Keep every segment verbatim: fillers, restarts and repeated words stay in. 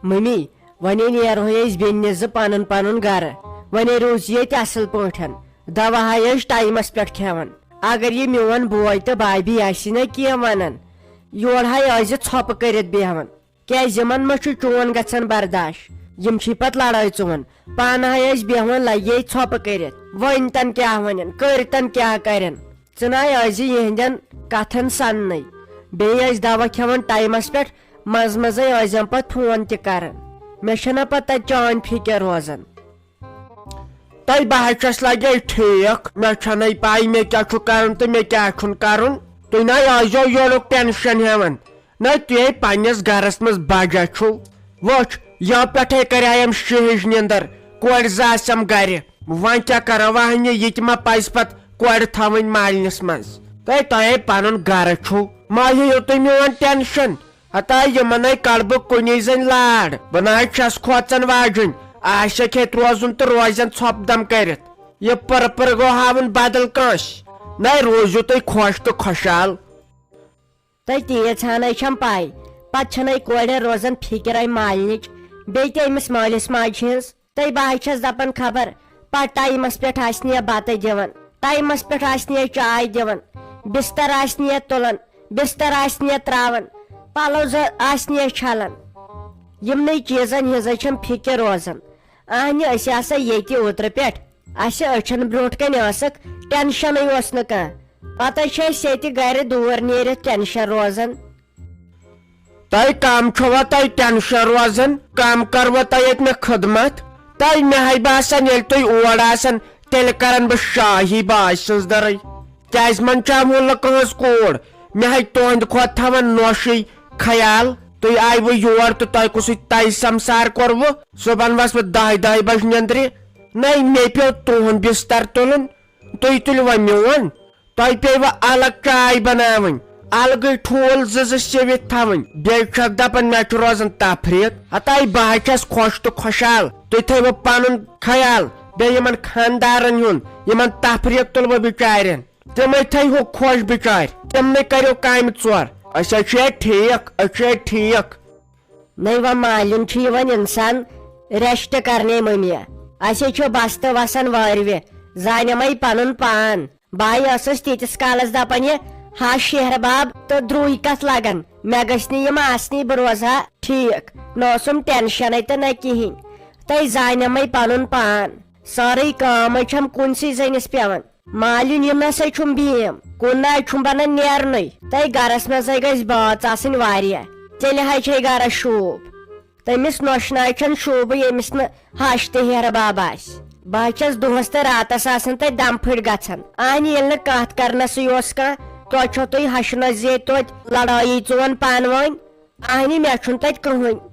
Mummy, وۄنۍ نیرہوے أسۍ بیٚنہِ زٕ پنُن پنُن گرٕ۔ وۄنۍ روٗز ییٚتہِ اصل پٲٹھۍ۔ دوا ہاے ٲسۍ ٹایمس پٮ۪ٹھ کھٮ۪وان۔ اگر یہِ میون بوے تہٕ بابی آسی نہ کینٛہہ ونان، یورٕ ہاے ٲسۍ زِ ژھۄپہٕ کٔرِتھ بیہوان۔ کیازِ یِمن ما چھُ چون گژھان برداش؟ یِم چھی پتہٕ لڑٲے ژُوان۔ پانہٕ ہاے ٲسۍ بیہوان لگے ژھۄپہٕ کٔرِتھ۔ وۄنۍ تن کیاہ ونن، کٔرۍ تن کیاہ کرن؟ ژٕ ناے ٲسۍ زِ یِہنٛدٮ۪ن کتھن سننٕے۔ بیٚیہِ ٲسۍ دوا کھٮ۪وان ٹایمس پٮ۪ٹھ، منٛزٕ منٛزے ٲسۍ زٮ۪م پتہٕ فون تہِ کران۔ مےٚ چھنہ پتہٕ تتہِ چٲنۍ فکر روزان۔ تۄہہِ بہٕ حظ چھَس لگے ٹھیٖک، مےٚ چھَنَے پَے مےٚ کیٛاہ چھُ کَرُن تہٕ مےٚ کیٛاہ چھُنہٕ کَرُن۔ تُہۍ نَے ٲسۍزیو یورُک ٹٮ۪نشَن ہٮ۪وان۔ نَے تُہۍ ہے پنٛنِس گَرَس منٛز بَجا چھُو۔ وٕچھ، یَو پٮ۪ٹھَے کَرییَم شِہِج نِندٕر، کورِ زٕ آسٮ۪م گَرِ۔ وۄنۍ کیٛاہ کَرو وۄنۍ، یہِ تہِ ما پَزِ پَتہٕ کورِ تھاوٕنۍ مالِنِس منٛز؟ تۄہہِ، تۄہہِ ہے پَنُن گَرٕ چھُو، ما ہیٚیِو تُہۍ میون ٹٮ۪نشَن۔ ہتا یِمنے کڑٕ بہٕ کُنی زٔنۍ لار۔ بہٕ نہ حظ چھَس کھوژن واجُن۔ عاشق ہیٚتہِ روزُن تہٕ روزن ژھۄپہٕ دم کٔرِتھ۔ یہِ پٔر پٔر گوٚو ہاوُن بدل کٲنٛسہِ۔ نَے روٗزِو تُہۍ خۄش تہٕ خۄشحال۔ تہٕ تیٖژ ہنٕے چھم پاے، پتہٕ چھنَے کورٮ۪ن روزان فکرے مالنِچ، بیٚیہِ تہِ أمِس مٲلِس ماجہِ ہٕنٛز۔ تہٕ بہٕ حظ چھَس دَپان خبر پَتہٕ ٹایمَس پٮ۪ٹھ آسہِ نہٕ یہِ بَتہٕ دِوان، ٹایمَس پٮ۪ٹھ آسہِ نہٕ یہِ چاے دِوان، بِستَر آسہِ نہٕ یہِ تُلان، بِستَر آسہِ نہٕ یہِ ترٛاوان، پَلو زٕ آسہِ نہٕ یہِ چھَلان۔ یِمنٕے چیٖزَن ہِنٛزٕے چھَم فِکِر روزان۔ اَہنہِ أسۍ آسَے ییٚتہِ اوترٕ پٮ۪ٹھ، اَسہِ أچھَن برٛونٛٹھ کَنہِ ٲسٕکھ، ٹٮ۪نشَنٕے اوس نہٕ کانٛہہ۔ پَتہٕ چھِ أسۍ ییٚتہِ گَرِ دوٗر نیٖرِتھ ٹٮ۪نشَن روزان۔ تۄہہِ کم چھوا تۄہہِ ٹینشن روزان؟ کم کروا تۄہہِ ییٚتہِ مےٚ خدمت؟ تۄہہِ مےٚ ہاے باسان، ییٚلہِ تُہۍ اور آسان، تیٚلہِ کران بہٕ شاہی باجہِ سٕنٛز دٔرٕے۔ کیازِ منٛدچاوٕ نہٕ کٕہٕنٛز کوٗر؟ مےٚ ہاے تُہنٛدِ کھۄتہٕ تھاوان نوشٕے خیال۔ تُہۍ آیوٕ یور تہٕ تۄہہِ کُسُے تۄہہِ سمسار کوٚروٕ؟ صُبحن وس بہٕ دَہہِ دَہہِ بجہِ نیٚنٛدرِ۔ نَے، مےٚ پیوٚو تُہُنٛد بستر تُلُن، تُہۍ تُلِوا میون؟ تۄہہِ پیٚیہِ وۄنۍ الگ چاے بناوٕنۍ، الگٕے ٹھوٗل زٕ زٕ سِوِتھ تھاوٕنۍ۔ بیٚیہِ چھَکھ دَپان مےٚ چھُ روزان تفریٖق۔ ہتاے بہٕ ہا چھَس خۄش تہٕ خۄشحال۔ تُہۍ تھٲیِو پنُن خیال، بیٚیہِ یِمن خاندارن ہُنٛد، یِمن تفریٖق تُلہٕ بہٕ بِچارٮ۪ن۔ تِمے تھٲیہُکھ خۄش بِچارۍ، تِمنٕے کٔرِو کامہِ ژور۔ أسۍ حظ چھِ ییٚتہِ ٹھیٖک، أسۍ چھِ ییٚتہِ ٹھیٖک۔ نٔے و مالِن چھُ یِوان اِنسان ریسٹ کرنے مٔمِیہ۔ اسے چھُ بستہٕ وسان وٲرۍوِ، زانٮ۪مے پنُن پان۔ بہٕ ٲسٕس تیٖتِس کالس دپان، یہِ ہا شہر باب تہٕ درٛوے کتھ لگان، مےٚ گٔژھۍ نہٕ یِم آسنی، بہٕ روزٕ ہا ٹھیٖک۔ نہ اوسُم ٹینشنے تہٕ نہ کِہینۍ، تہٕ زانٮ۪مے پنُن پان۔ سٲرٕے کٲمٕے چھم کُنسٕے زٔنِس پٮ۪وان۔ مالِن یُن نسا چھُم بیم، کُن نہ چھُم بنان نیرنُے۔ تہٕ گرس منٛزے گژھِ بٲژ آسٕنۍ واریاہ، تیٚلہِ ہا چھے گرس شوٗب۔ تٔمِس نۄشہِ ناوِ چھَنہٕ شوٗبہٕ، ییٚمِس نہٕ ہَش تہٕ ہیرٕ باب آسہِ۔ بہٕ حظ چھَس دۄہَس تہٕ راتَس آسان تَتہِ دَم پھٔٹۍ گژھان۔ اَہنہِ ییٚلہِ نہٕ کَتھ کَرنَسٕے اوس کانٛہہ، توتہِ چھو تُہۍ ہَشہِ نۄشہِ زِ ییٚتہِ توتہِ لڑٲیی ژون پانہٕ ؤنۍ۔ اَہنہِ مےٚ چھُنہٕ تَتہِ کٕہٕنۍ۔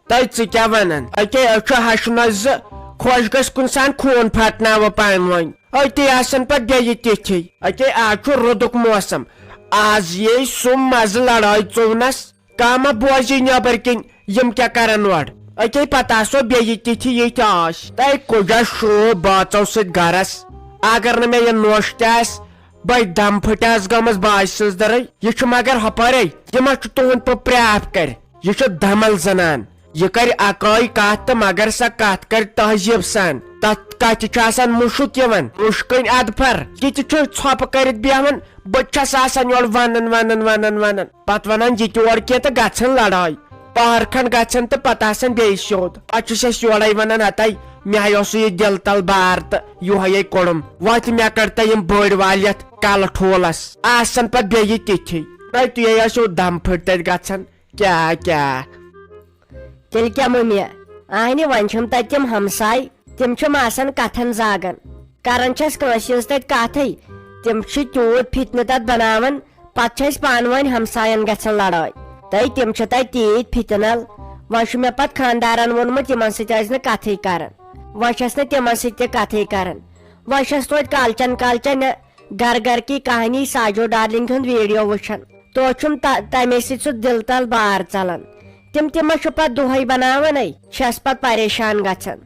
تۄہہِ ژٕ کیٛاہ وَنان؟ أکے أسۍ چھِ ہَشہِ نۄشہِ زٕ، خۄش گژھِ کُنہِ سان خوٗن پھٹناوو پانہٕ ؤنۍ۔ أتی آسَن پَتہٕ بیٚیہِ تِتھی۔ أکے آز چھُ رُدُک موسم، آز یی سُہ مَزٕ لڑٲے ژونَس۔ کانٛہہ ما بوزی نیٚبر کِنۍ یِم کیٛاہ کرن اورٕ؟ أکے پتہٕ آسو بیٚیہِ تِتھۍ یِتھۍ آش۔ تۄہہِ کُجا شوٗب بٲژو سۭتۍ گرس؟ اگر نہٕ مےٚ یہِ نوٚش تہِ آسہِ، بٔے دم پھٔٹۍ آسہٕ گٔمٕژ باجہِ سٕنٛز دٔرٕے۔ یہِ چھُ مگر ہۄپٲرے، یہِ ما چھُ تُہُنٛد پٲٹھۍ پرٛاپھ کرِ؟ یہِ چھُ دمل زنان۔ یہِ کرِ اکٲے کتھ تہٕ مگر سۄ کتھ کرِ تہذیٖب سان۔ تتھ کتھِ چھُ آسان مُشُک یِوان، مُشکٕنۍ ادفر۔ یہِ تہِ چھُ ژھۄپہٕ کٔرِتھ بیہوان۔ بہٕ تہِ چھَس آسان یورٕ وَنان، وَنان، وَنان، وَنان۔ پَتہٕ وَنان یہِ تہِ اورٕ کینٛہہ تہٕ گژھن لڑٲے۔ پہر کھنٛڈ گژھن تہٕ پَتہٕ آسان بیٚیہِ سیوٚد۔ پَتہٕ چھُس اَسہِ یورَے وَنان، ہَتَے، مےٚ ہا اوسُے یہِ دِل تَل بار تہٕ یِہوٚے کۄڑُم۔ وۄتھ مےٚ کَڑ تہٕ یِم بٔڑۍ والٮ۪تھ کَلہٕ ٹھوٗلَس۔ آسان پَتہٕ بیٚیہِ تِتھی۔ نَے تُہۍ ٲسِو دَم پھٔٹۍ تَتہِ گژھان۔ کیٛاہ، کیٛاہ؟ تیٚلہِ کیٛاہ مُمہِ؟ اہنہِ، وۄنۍ چھِم تَتہِ تِم ہمساے، تِم چھِم آسان کتھن زاگان، کران چھَس کٲنٛسہِ ہٕنٛز تَتہِ کتھٕے۔ تِم چھِ تیوٗت فتنہٕ تَتھ بناوان، پتہٕ چھِ أسۍ پانہٕ ؤنۍ ہمساین گژھان لڑٲے۔ تہٕ تِم چھِ تَتہِ تیٖتۍ فتنل۔ وۄنۍ چھُ مےٚ پتہٕ خاندارن ووٚنمُت، یِمن سۭتۍ ٲسۍ نہٕ کتھٕے کران۔ وۄنۍ چھَس نہٕ تِمن سۭتۍ تہِ کتھٕے کران۔ وۄنۍ چھَس توتہِ کالچن کالچن گھر گھر کی کہانی ساجو ڈارلنگ ہُنٛد ویڈیو وٕچھان۔ توتہِ چھُم تہ-، تَمے سۭتۍ سُہ دِل تل بار ژلان۔ تِم تہِ ما چھِ پتہٕ دۄہے بناوانٕے، چھَس پتہٕ پریشان گژھان۔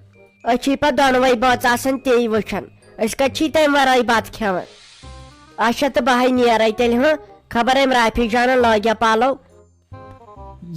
أسۍ چھِ پتہٕ دۄنوَے بٲژ آسان تی وٕچھان۔ أسۍ کتہِ چھی تَمہِ ورٲے بتہٕ کھٮ۪وان؟ اچھا، تہٕ بہٕ ہاے نیرے تیٚلہِ، ہاں؟ خبر أمۍ رافی جانن لٲگیا پلو۔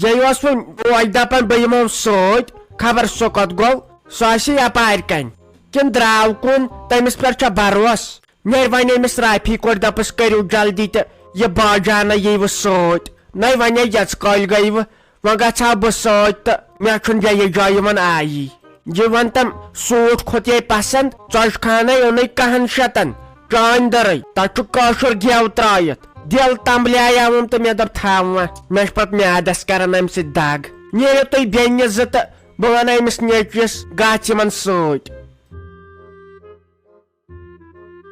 یہِ اوس وۄنۍ اوج دپان بہٕ یِمو سۭتۍ، خبر سُہ کوٚت گوٚو، سُہ آسہِ یپارِ کنۍ کِنہٕ درٛاو کُن، تٔمِس پٮ۪ٹھ چھا بھروسہٕ؟ نیرِ وۄنۍ أمِس رافی کوٚٹ دپس کٔرِو جلدی تہٕ یہِ باجانہ ییٖوٕ سۭتۍ۔ نَے وۄنۍ یژ کٲلۍ گٔیوٕ، وۄنۍ گژھٕ ہا بہٕ سۭتۍ تہٕ مےٚ چھُنہٕ بیٚیِس جایہِ یِوان آیی۔ یہِ وَن تٔمۍ سوٗٹ کھوٚت یے پسنٛد، ژۄچہِ خانَے اوٚنُے کَہَن شَتَن، چانۍ دٔرٕے، تَتھ چھُ کٲشُر گٮ۪و ترٛٲیِتھ۔ دِل تَمبلیٛاوُم تہٕ مےٚ دوٚپ تھاو وۄنۍ، مےٚ چھُ پَتہٕ میٛادَس کَران اَمہِ سۭتۍ دَگ۔ نیٖرِو تُہۍ بیٚنہِ زٕ تہٕ بہٕ وَنہٕ أمِس نیٚچوِس گژھ یِمَن سۭتۍ۔